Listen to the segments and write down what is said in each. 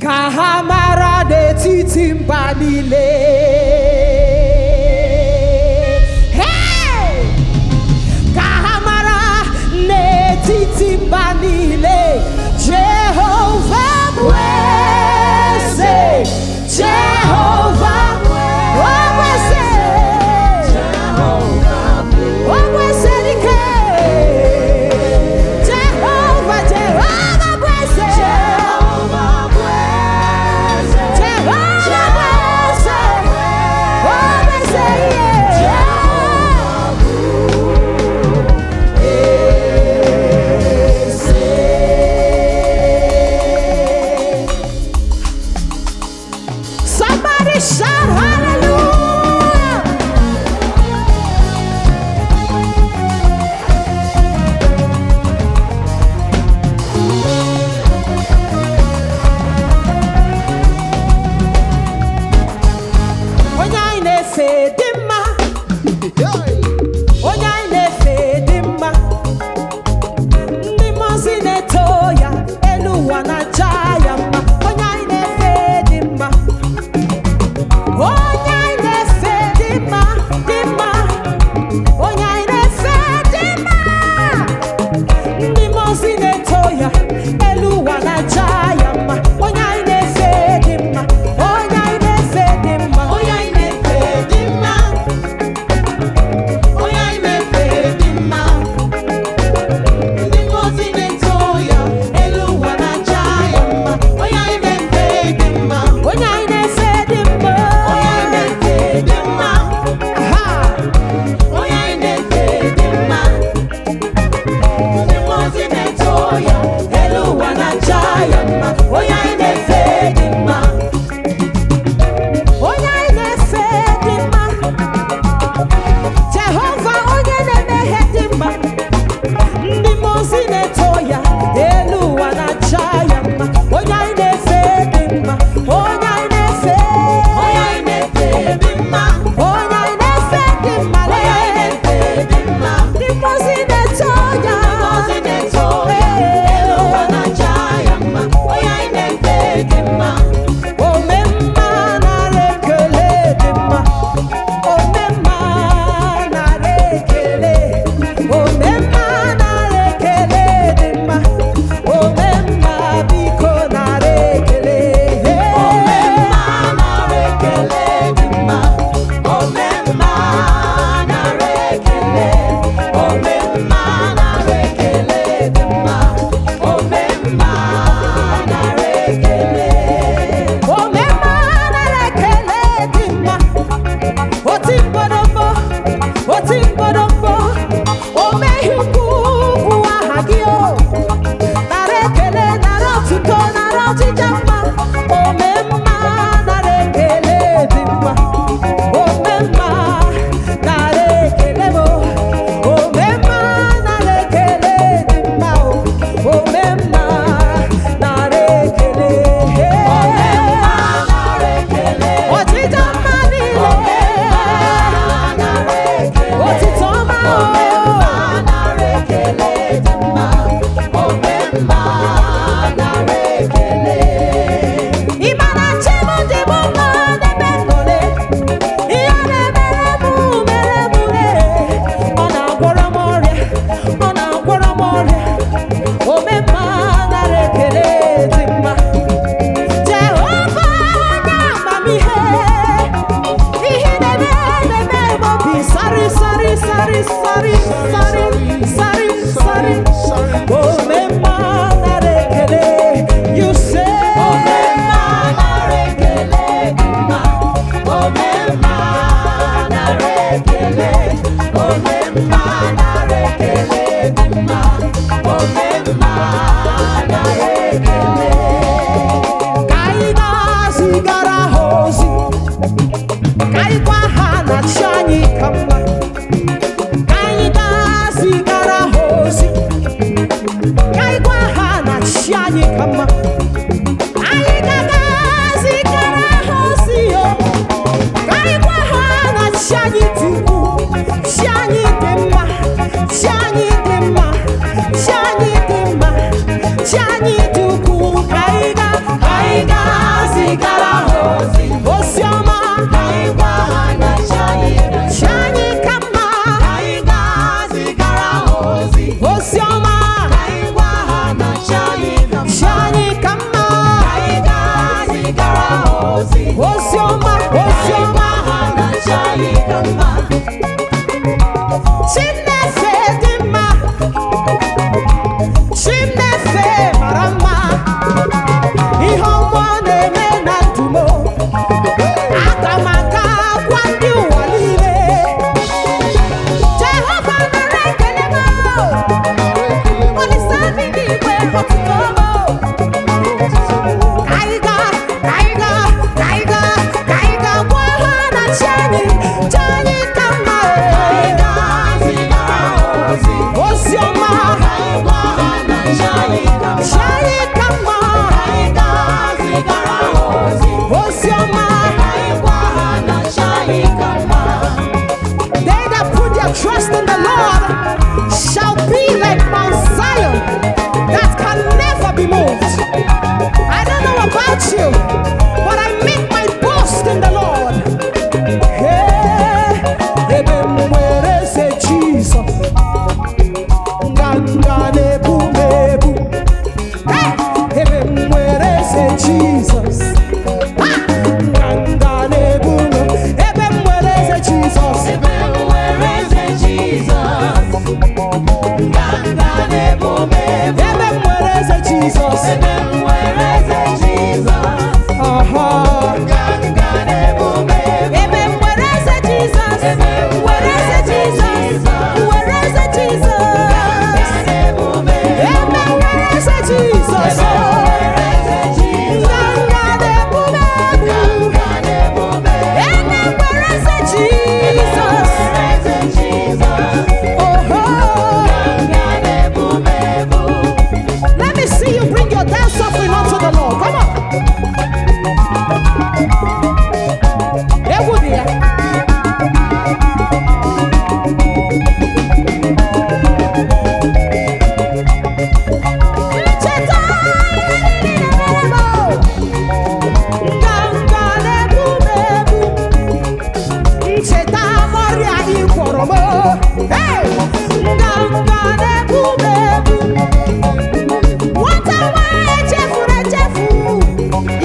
Ka ha mara n'etiti mba niile. Hey! Ka ha mara n'etiti mba niile, Jehova bụ eze. Jehova ọ bụ eze. Ọ bụ eze dike. Jehova, Jehova bụ eze. Jehova bụ eze.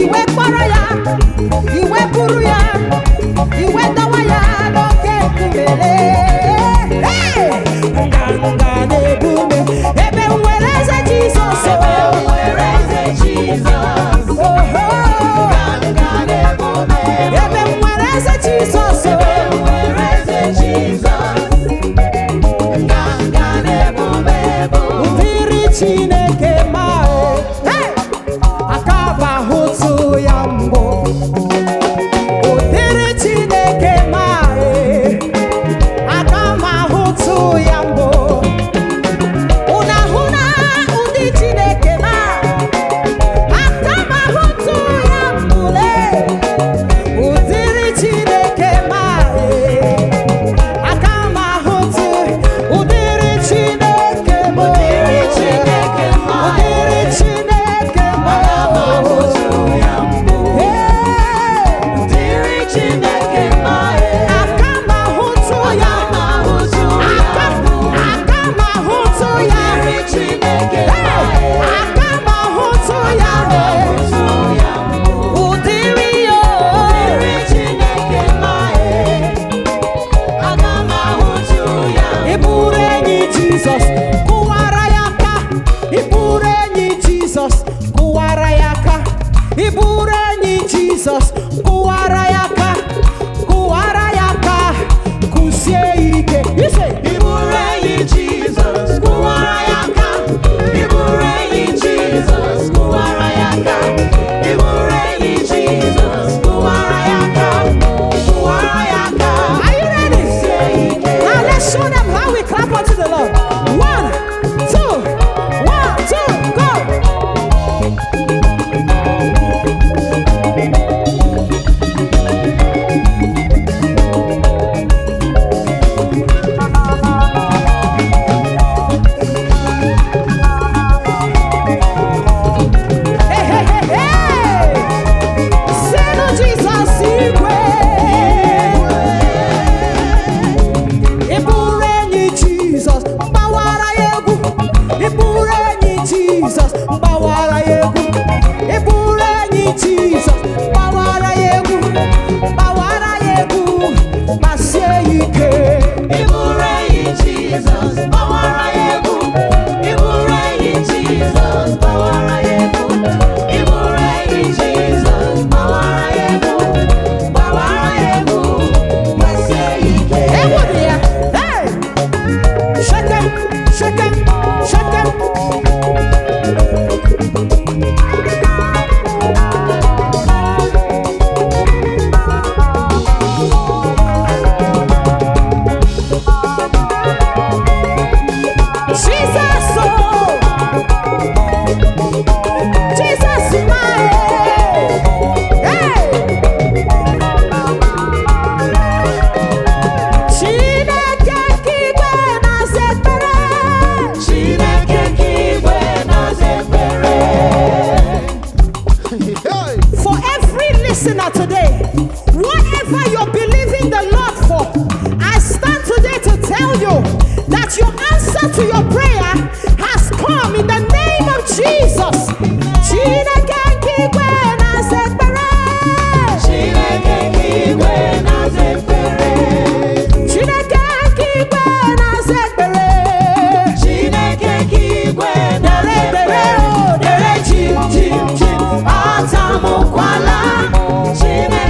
Iwe kpọrọ ya, iwe buru ya, iwe dọwa ya n'oke nkumele. Hey! Nganga na-ebu ume, ebe m nwere eze Jizọs. Ebe m nwere eze Jizọs, Oho! nganga na-ebu m ebu. Ebe m nwere eze Jizọs. Ebe m nwere eze Jizọs, nganga na-ebu m ebu. Ụdịrị Chineke ma o, hey! Aka bụ ahụtụ ya mbụ. Ụdịrị Chineke ma e, aka m ahụtụ ya mbụ. Unu ahụ na ụdị Chineke ma, aka m ahụtụ ya mbụ lee. Ụdịrị Chineke ma e, aka m ahụtụ ụdịrị Chineke ma. Ụdịrị Chineke ma e. Ụdịrị Chineke ma. Aga m ahụtụ ya mbụ. Hey! Ụdịrị Chineke ma e. Aka m ahụtụ ya. Aga m ahụtụ ya Aka mbụ. aka m ahụtụ ya. Ụdịrị Chineke ma Hey! e. Aka m ahụtụ ya. Aga m ahụtụ ya mbụ. Ụdịrị ya. Ụdịrị Chineke ma e. Aga m ahụtụ ya mbụ. Ị bụrụ enyi Jizọs, kụwara ya aka. Ị bụrụ enyi Jizọs, kụwara ya aka. Ị bụrụ enyi Jizọs, kụwara ya aka. Kụwara ya aka. Kụsie ike. Ise. Ị bụrụ enyi Jizọs, kụwara ya aka. Ị bụrụ enyi Jizọs, kụwara ya aka. Ị bụrụ enyi Jizọs, kụwara ya aka. Kụwara ya aka. Are you ready? Sie ike. Now let's show them how we clap unto the Lord. One, two, one, two, go. Hey, hey, hey, hey. Sinu Jesus igwe. Ị bụrụ enyi Jizọs, mgbawara ya egwu. Ị bụrụ enyi Jizọs, mgbawara ya egwu. Ị bụrụ enyi Jizọs, mgbawara ya egwu. Mgbawara ya egwu, gbasie ya ike. Ị bụrụ enyi Jizọs, gbawara ya egwu. Ị bụrụ enyi Jizọs, gbawara ya egwu. Ị bụrụ enyi Jizọs, gbawara ya egwu. Gbawara ya egwu, gbasie ya ike. Egwu dị ya. Hey! Shake 'em, shake 'em, shake 'em. Jesus, oh! Jesus, my hey! Chineke nke igwe na-aza ekpere. Chineke nke igwe na-aza ekpere. For every listener today, whatever you're believing the Lord for, I stand today to tell you that your answer to your prayer has come in the name of Jesus. Chineke nke igwe na-aza ekpere. Chineke nke igwe na-aza ekpere. Chineke nke igwe na-aza ekpere. Chineke nke igwe na-aza Dere ekpere. o, dere Dere chim chim chim, atamukwala. Chineke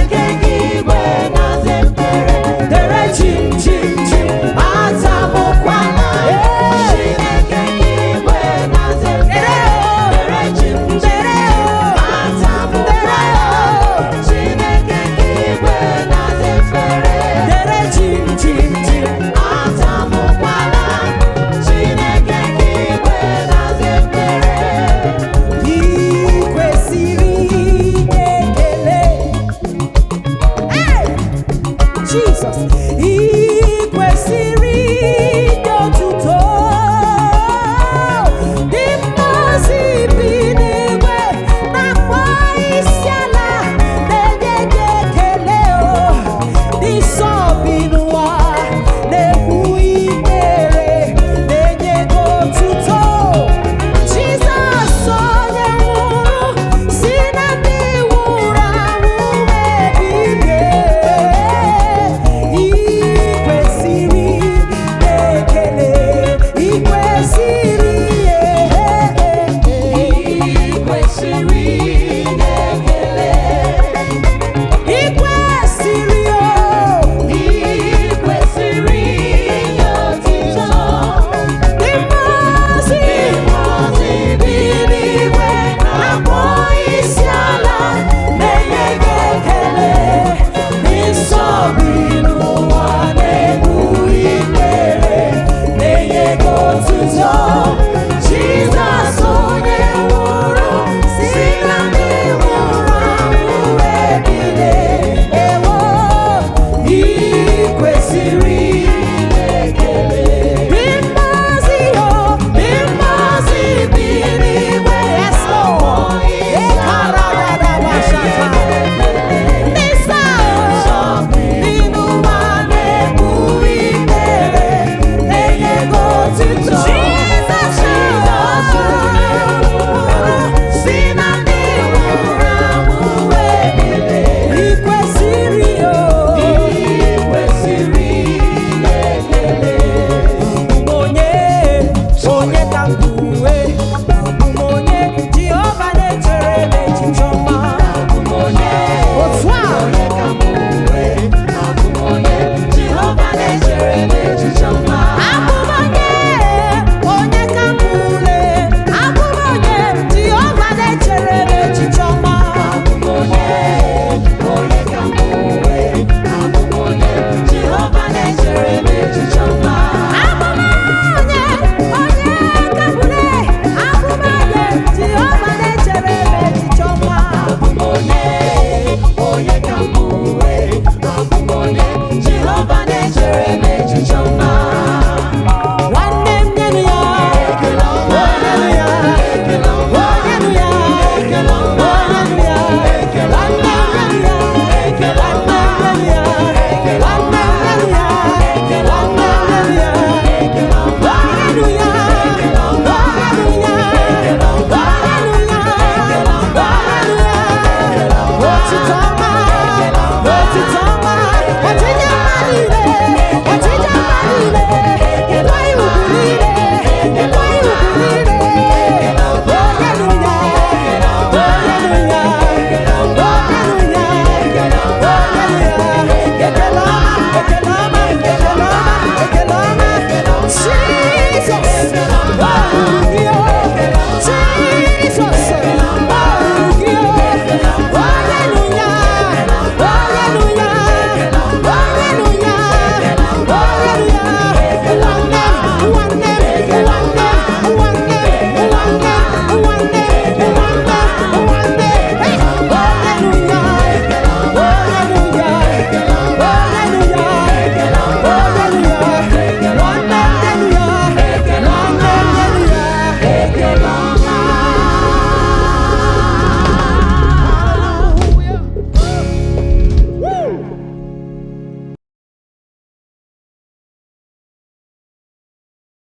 Belong.